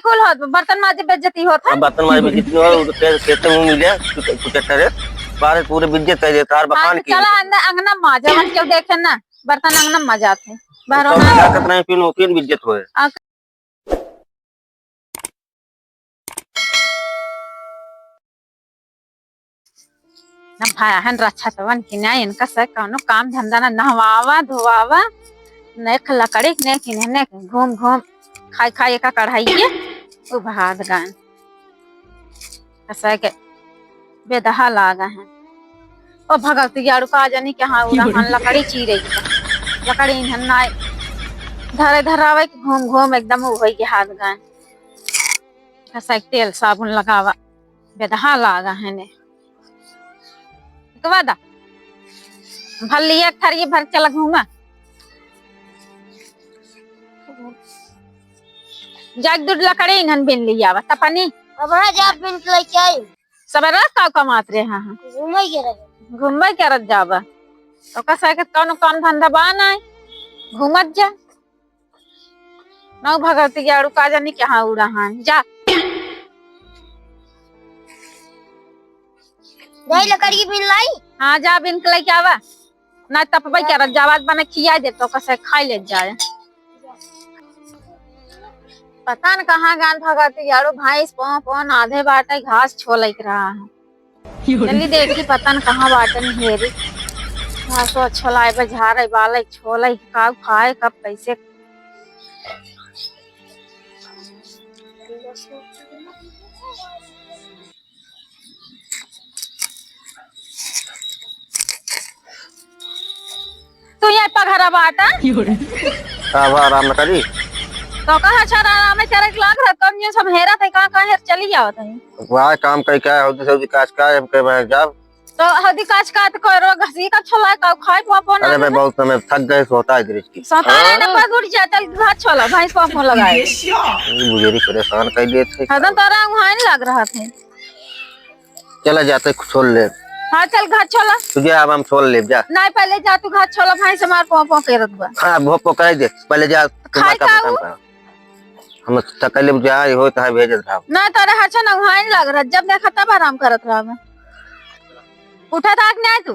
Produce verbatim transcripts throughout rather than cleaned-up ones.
कुल होत, बर्तन माजे बेइज्जती होत है। अब बर्तन माजे बेइज्जती होत, वो तो खेत, खेत में मिले, कुछ, कुछ अट्ठा रे, बाहर पूरे बेइज्जत कर देता, हर हाँ, बखान तो की। चला अंदर अंगना माजा, मन क्यों देखे ना, बर्तन अंगना माजा थे, बाहर तो ना। क्या करना है, फिर वो फिर बेइज्जत होए। आ, न भाई हन रक्षा तवन कि ना इनका से कौनो काम धंधा ना, नहवावा धोवावा, नेक लकड़ी नेक इन्हें नेक घूम घूम खाई खाई एका कढ़ाइए उ भात गान। कसे के बेदहा लागा है। ओ भगवती जाड़ू का जानी के हाँ उड़ा हन लकड़ी चीरे के। लकड़ी इन्हन ना धरे धरावे के घूम घूम एकदम उ होई के हाथ गान। कसे के तेल साबुन लगावा। बेदहा लागा है ने। कवा दा। भर लिया एक थरिये भर चला घूमा। जाके दूध लकड़ी इन्हन बिन लिया बा। तपनी। अब हाँ जा बिन के लेके आई। सबेरा का कमात रहे हाँ। घूमे के रहे। घूमे के रह जाबा। तो कसा के कौनो काम धंधा बा नाई। घूमत जा। नौ भगवती जाड़ू का जानी कहाँ उड़ा हन। जा। जाई लकड़ी बिन लाई? हाँ, जा बिन के लेके आवा। ना तपबई करत जावा, बना खिया दे तो कसे खाई ले जाए। पता न कहाँ गान भगवती जाड़ू भैंस पो पो आधे बाटे घास छोलक रहा है। जल्दी देखी, पता न कहाँ बाटन हेरी। घासो छोलाए बा, झारे बाले छोले, का खाए, कब कैसे। तू यहाँ पघरा बाटा? का बा, आराम न करी? तो कहा अच्छा आराम करे के लाग रहा, कौन ये सब हेरा थे, कहाँ कहाँ हेर चली जावत है? वाह, काम कई का, हौदी सौदी काज का, हम के मैं जाब। तो हौदी काज का तो करो, घसी का छोला का खाए, पो पो ना अरे, मैं ना। बहुत समय थक गए, सोता है दृष्टि। सोता रहे ना, हाँ। पगुड़ जा, चल घास छोला, भैंस पो पो लगाए। ये बुझेरी परेशान कर दिए थे। हदन तोरा वहाँ लग रहा थे। चला जाते छोल ले। हाँ, चल घास छोला। तुझे अब हम छोल ले जा। नहीं, पहले जा तू घास छोला, भैंस हमार पो पो करत बा। हाँ, वो पकड़ाई दे, पहले जा, खाए तुम्हारा का काम उ? करा। हम तकले जाए हो तो भेजत रहा। ना तोरे हर छन उहाइन लग रहा, जब देखा तब आराम करत रहा। उठा था कि नहीं तू?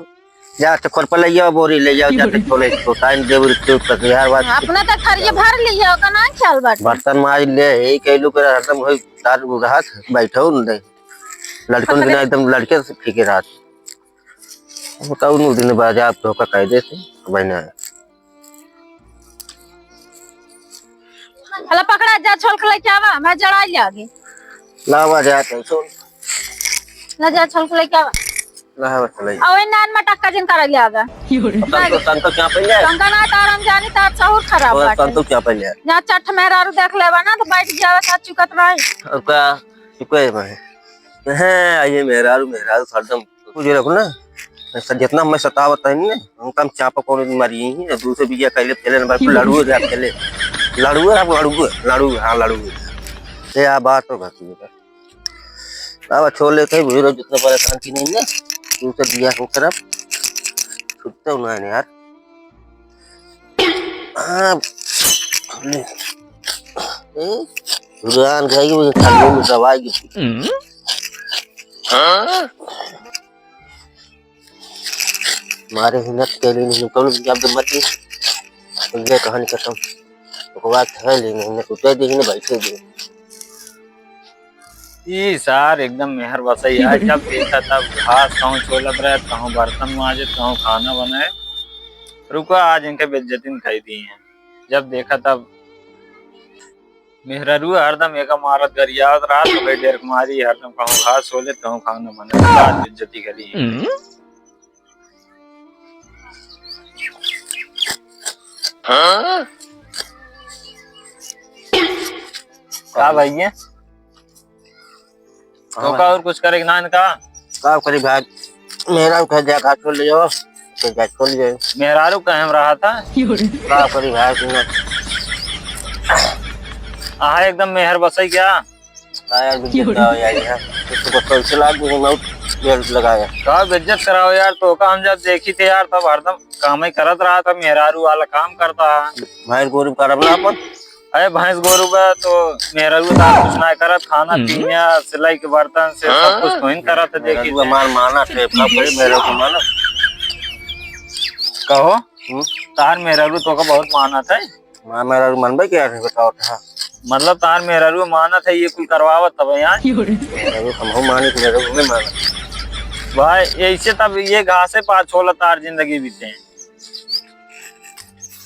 जा तो खोर पर ले जाओ, बोरी ले जाओ, जाते छोले तो टाइम दे बोरी तो तक यार बात। अपना तो थरिये भर लिया, ओका ना ख्याल बाटे। बर्तन माज ले, यही कह लो कि हरदम होई तार रहत, बैठो न दे। लड़कन के ना एकदम लड़के से फीके रहत। बताओ, नु दिन बाजार धोखा कायदे से, बहना। हला पकड़ा, जा छोल के लेके आवा, मैं जड़ा ले आगे। लावा जा तो छोल। ला जा छोल के लेके आवा। लावा चले। अवे नान मटक्का जिन कर ले आवा। तन तो, तन तो क्या पहले? तन का ना तारम जानी तार सहूर खराब और बाटे। तन तो क्या पहले? जा चट मेहरारू देख लेवा ना तो बैठ जावा साथ चुकत रही। और का? चुका है भाई। हैं, आइए मेहरारू, मेहरारू हरदम कुछ रखो ना। ऐसा जितना मैं सतावत है ना, उनका हम चापा कौन मारी ही, दूसरे बिया कहले पहले नंबर पर लड़ुए रहा पहले। लड़ुए रहा, लड़ुए, लड़ुए, हाँ, लड़ुए। ये आ बात तो घटी है। अब छोड़ लेते हैं, भूल जितना परेशान की नहीं है, दूसरे बिया को करब। छुट्टे उन्हें यार। हाँ, ले। ए, भगवान खाई, वो खाली में दवाई की। हम्म? हाँ? मारे हिम्मत के लिए नहीं, कौन जब मत ली। ले कहानी खत्म। ओकर बाद है ले नहीं, कुत्ते दी ने बैठे दी। ई सार एकदम मेहर बसई है, जब देखा तब घास कहूँ छोलत रहे, कहूँ बर्तन माजे, कहूँ खाना बनाए। रुको, आज इनके बेइज्जती न खाई दी है। जब देखा तब मेहरारू हरदम एका मारत गरियावत रहा, तो भाई डेर मारी हरदम कहूँ घास छोले, कहूँ खाना बनाए, आज बेइज्जती करी। हम्म? हाँ? का भैया? तो का और कुछ करे के ना इनका? का करी भाई? मेहरारू कहे जा घास छोल ले जाओ, तो घास छोल ले जाओ। मेहरारू कहे हम रहा था? का करी भाई, तुमने हाँ, एकदम मेहर बसई क्या? का यार, बिजनेस का यार, यार। तो सुबह पैसे लाग गए, बहुत देर लगाया। का बेइज्जत कराओ यार, तो का हम जब देखी थे यार, तब हरदम काम ही करत रहा था, मेहरारू वाला काम करता है। भाई, गोरू करब ना अपन। अरे भैंस गोरू बा तो मेहरारू तार कुछ ना करत, खाना हम्म। पीना से लइके बर्तन से सब कुछ तो ही करत है, देखी मेहरारू से। हमार मानत है, का करे मेहरारू के मानत? कहो, हम्म? तार मेहरारू तोका बहुत मानत है। माँ मेहरारू मनबे क्या है, बताओ तो। मतलब तार मेहरारू मानत है, ये कुल करवावत तब यहाँ। मेहरारू हमहू मानी कि मेहरारू हमें मानत। भाई, ऐसे तब ये घासे पात छोला तार जिंदगी बीते हैं।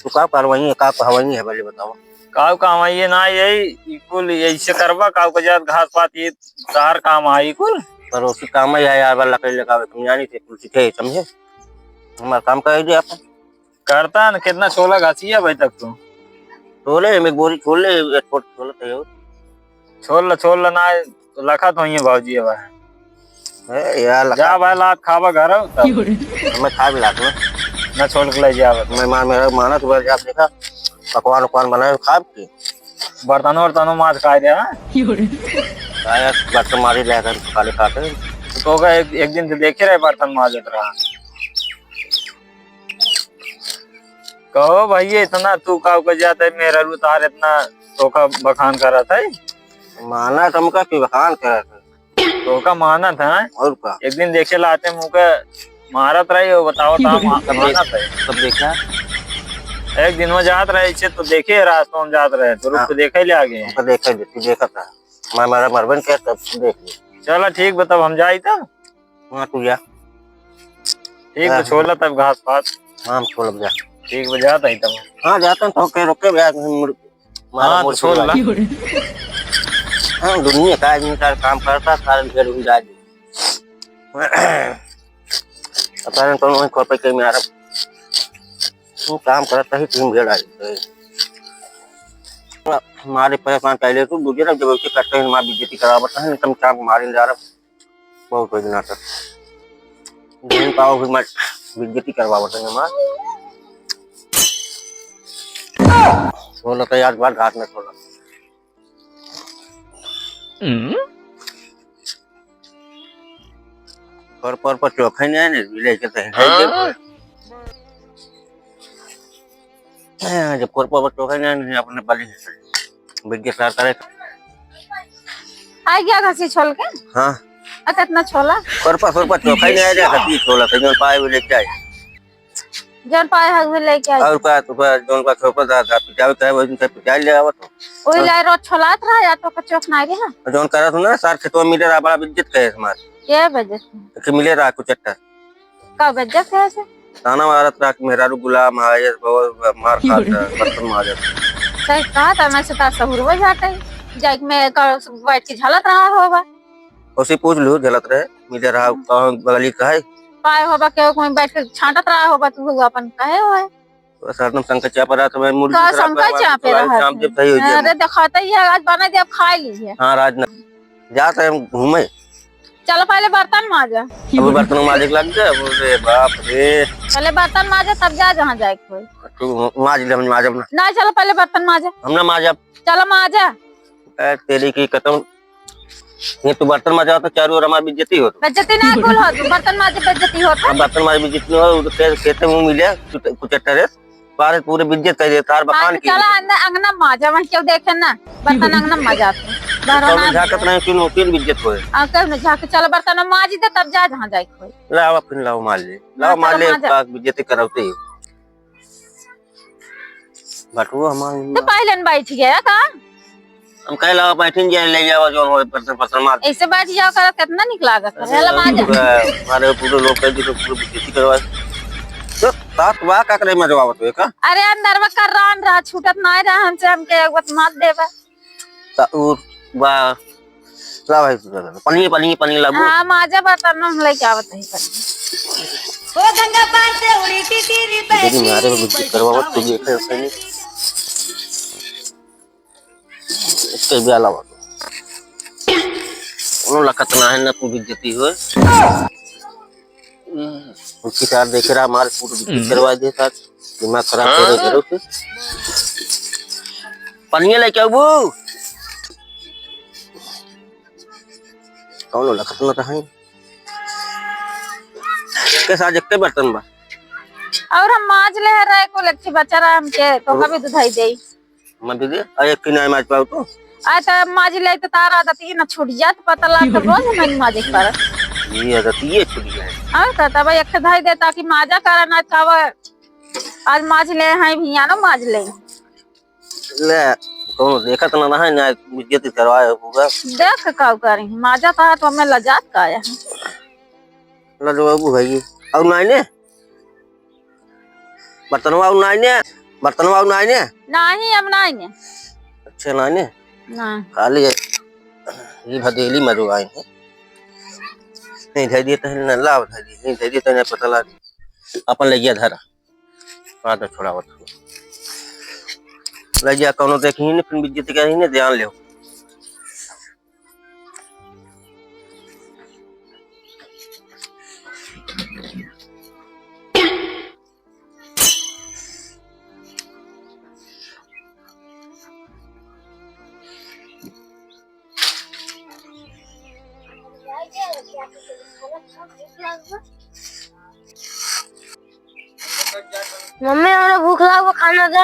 तू का करवाई है, का कहवाई है, पहले बताओ। काऊ कहवाई है ना, यही ई कुल ऐसे करबा, काऊ का जात घास पात ये तार काम आई कुल। पड़ोसी काम है यार, बार लकड़ी लगावे, तुम जानी थे, कुल सीखे, समझे? हमारा काम कर दे आप। करता न, कितना छोला घासिया भाई तक तू? छोले, मैं बोरी छोड़ ले, एक फुट छोला चाहिए। छोड़ ला, छोड़ ला, ना लखत होइए बाबूजी अब। ए, यार, लखत। जा भाई, लात खाबा घर हो तब। हमें खाब लात में। ना छोल के ले जा बस। मैं माँ मेरा मानत बार जा देखा, पकवान उकवान बनाए खाब की। बर्तन वर्तन माज खाए दे, हाँ? आया बर्तन मारी ले कर खाली खाते। तो होगा एक, एक दिन से देखे रहे बर्तन माजत रहा। कहो भैया, इतना तू का ऊपर जाता है, मेहरारू तार इतना तोका बखान करत है। माना तुमका कि बखान करत है। तोका मानत है। और का? एक दिन देखे लाते मुँह के मारत रही हो, बताओ ता मा-, तब देख-, मानत है। तब देखा? एक दिन वो जात रहे, इसे तो देखे रास्ता में जात रहे, तो रुक हाँ। के देखे ले आगे। उनका देखे दे, तू देखा था। मैं मारा मरबन के तब देख ले। चला ठीक बा, तब हम जाई तब। हाँ, तू जा। ठीक बा, हाँ। छोला तब घास पात। हाँ, हम छोलब जा। ठीक बा, जात हई तब। हाँ, जात हन, तो के रोके बे, आज हम मुड़-, मारा हाँ, मुड़ तो छोल छोला। ला। हाँ, दुनिया का आदमी का काम करता, सारे भेड़ उड़ जाए। पता नहीं कौन वहीं खोपे के में आ रहा। तू काम करता ही टीम भेड़ आ जाए। मारे परेशान कर ले तू, दूसरे जब उसे करते हैं, मार बेइज्जती करावत है, नहीं तो हम चाप मारे जा रहा। बहुत बढ़िया नाटक। बहन पाओ भी मत, बेइज्जती करवावत है हमार। सोलह तो यार बार घाट में सोलह। हम्म? पर, पर, पर चोखा नहीं है ना, लेके तो है हाँ? जब। हाँ, जब कोर पर बच्चों का नहीं, नहीं, अपने बली है। बिग के साथ करे। आ गया घसी छोल के? हाँ। अच्छा, इतना छोला? कोर पर, कोर पर चोखा ही नहीं आया, घसी छोला, तो जो पाए वो लेके आए। जौन पाए है, वो लेके आए। और का, तो का, जौन का छोपा दा, दा, पिटावे कहे, वो इनका पिटाई ले आवत हो। ओई हाँ। लाए रोज छोलात रहा, या तो का चोख नहीं रहा। जौन करा सुना, सार खेतवा मिले रहा, बड़ा इज्जत कहे हमार। के वजह से? कि मिले रहा कुछ अट्टा। का बेइज्जत है ऐसे? ताना मारत रहा कि मेहरारू गुलाम है, ये बहुत मार खात है, बर्तन माजत। सही कहा था, मैं से तार सहूर हो जाते। जाइक में का बैठ के झलत रहा होगा। उसे पूछ लो, झलत रहे, मिले रहा, कहाँ बगली का है? पाए होगा, केहू कोई बैठ के छांटत रहा होगा, तू अपन कहे हो है। तो सरदम शंकर चापा रहा, तो मैं मुर्गी का शंकर चापे रहा चाप है? जब सही हो जाए। अरे, दिखाता ही है, आज बना दे, अब खा ली है। हाँ, राज न-, जात है हम घूमे। चलो पहले बर्तन माजा। अब बर्तन माजे के लग गए, अब रे बाप रे। पहले बर्तन माजा, तब जा जहाँ जाए के होई। तू माज ले, हम माजब ना। ना, चलो पहले बर्तन माजा। हम ना माजब। चलो माजा। ए, तेरी की कसम, ये तू बर्तन माजा तो चारों ओर हमारी बेइज्जती होत। बेइज्जती ना कुल होत, बर्तन माजे बेइज्जती होत। अब बर्तन माजे बेइज्जती होत, वो तो खेत, खेते मुँह मिले, कुछ, कुछ अट्टा रे। बाहर पूरे बिज्जत कर देता, हर बखान की। चला अंदर अंगना में माजा, वहाँ क्यों देखे ना? बर्तन अंगना में माजा। बाहर तो ना झाकत नहीं, क्यों होती है बिज्जत होए? आ, क्यों ना झाके? चलो बर्तन में माजी दे, तब जा जहाँ जाए कोई। लावा फिर लावा मार ले। लावा मार ले, माजा। का बिज्जत करौते ही। बटुआ हमार तो पहले न बैठ गया का? हम कहे लावा बैठिन जाए, ले जावा जौन होए, बर्तन, बर्तन मार। ऐसे बैठ जाओ, करो, कितना निक लागत है। हेला माजा। पूरा, हमारे पूरे लोग कह दिए, पूरे बेइज्जती करवा। तो तात बा का करे मजवावत हुए का? अरे अंदर में कर रहा, रहा, छूटत ना रहा हमसे, हमके एक बात मत देबा। ता उ बा, ला भाई, तू पनिया, पनिया, पनिया लाबू। हाँ, माजा बर्तन में हम लेके आवत नहीं पनिया। ओ गंगा पार से उड़ी टिटरी बहती, मारे में बेइज्जती करवावत, तू देखे, उसे नहीं। इसके भी अलावा कोनो लखत ना है, ना तू बेइज्जती होए। उसकी साथ देख रहा, हमारे पूरी बेइज्जती करवा दे साथ, दिमाग खराब करे करो तू। पनिया लेके आबू। कौनो लखत ना रहे। के साथ एक के बर्तन बा। और हम माज ले रहे, कुल एक ठे बचा रहा हमके, तो कभी दुधाई देई। मैं भी दे, अरे, एक की नहीं माज पाओ तो। अरे, तो माज ले तो तारा आदत ये ना छूट जात, पता लाग तो रोज नहीं माजे कर। ये आदत ये छूट गया है। और तो तब एक धई दे ताकि माजा कर ना तब आज माज ले हैं भैया ना माज ले। ले, कौनो देखत ना रहे, ना इज्जत करवाए पूरा। देख का करी, माजा तो है तो हमें लजात का है। लजवाबू है ये। और नाई ने? बर्तनवा और नाई ने? बर्तनवा और नाई ने? नहीं, अब नाई ने। अच्छा, नाई ने? ना। खाली ये भदेली मजो आए हैं। नहीं धै दिए तहन न लाव धै दिए, नहीं धै दिए तहन पता लाग। अपन ले गया धरा। हाँ, तो छोड़ावत हूँ। लइ जा, कौनो देखी ने, फिर बेइज्जती करी ने, ध्यान लेव। मम्मी, हमरा भूख लागल बा, खाना दे।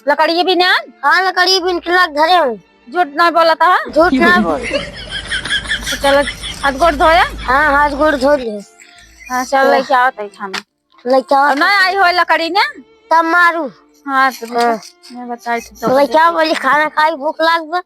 लकड़ी बीने? हाँ, लकड़ी बीन के लाग धरे हूँ। झूठ नहीं बोलत ह? झूठ नहीं बोल। तो चलो, हाथ गोड़ धोया? हाँ, हाथ गोड़ धो लिए। हाँ, चल, हाँ। लेके आओ तई खाना। लेके आओ। अब ना आई हो लकड़ी ने? तब मारू। हाँ, तो हाँ। मैं बताई थी तो। लेके आओ, बोली खाना खाई, भूख लाग बा।